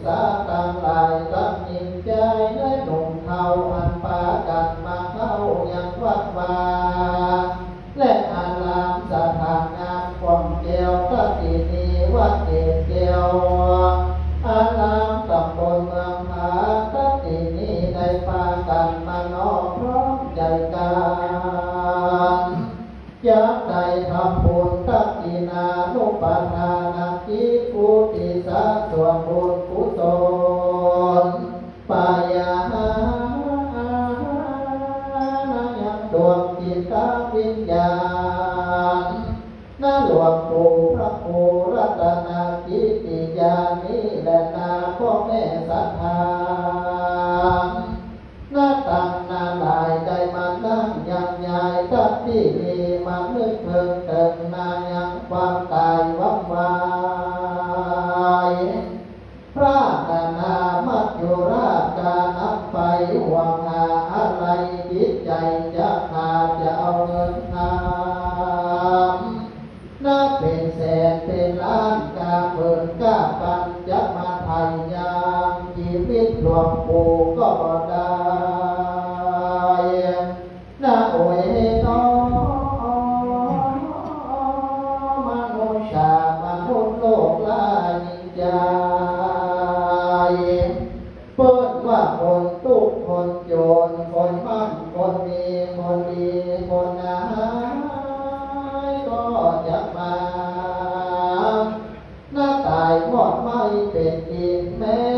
ສາທັງຫຼາຍ ທັງຍິງຊາຍ ແລະໜຸ່ມເຖົ້າ ອັນພາກັນມາເຂົ້າຍັງວັດວາ ແລະອາລາມສະຖານງາມຂອງແກ້ວທັດຕິນີ ວັດເກດແກ້ວ ອາລາມຕຳບົນເມືອງຜາທັດຕິນີ ໄດ້ພາກັນມານ້ອມພ້ອມໃຈກັນ ຢາກໄດ້ທຳບຸນທັກກິນານຸປະທານກິດ ອຸທິດສ່ວນບຸນກຸສົນ ໄປຫານາງດວງຈິດຕະວິນຍານ ນາຫຼວງປູ່ພະຄູລັດຕະນະກິດຕິຍານີ ແລະນາພໍ່ແມ່ສັດທາ ນາຕັ້ງນາຫຼາຍ ໄດ້ມານັ່ງຍັງຍາຍທັດຕິນີ ມານຶກເຖິງເຖິງນາຍັງຄວາມຕາຍວັງວາຍ ພະນານາມັດຈຸລາດການຳໄປ ຫ່ວງຫາອາໄລຈິດໃຈຈະຂ້າຈະເອົາເງິນຄຳ ນັບເປັນແສນເປັນລ້ານກາເປີນກາປັນ ຈະມາໄຖ່ຍ່າງຊີວິດຫຼວງປູ່ກໍບໍ່ໄດ້ ນາໂອຍເນາະ ມະນຸດສາມະນຸດໂລກຫຼາຍໃຈ ເອີ້ນວ່າຄົນທຸກຄົນຈົນ ຄົນໝັ້ນຄົນມີ ຄົນດີຄົນຮ້າຍ ກໍຈັກມາ ນາຕາຍໝອດໄມ້ເປັນກິນແມ້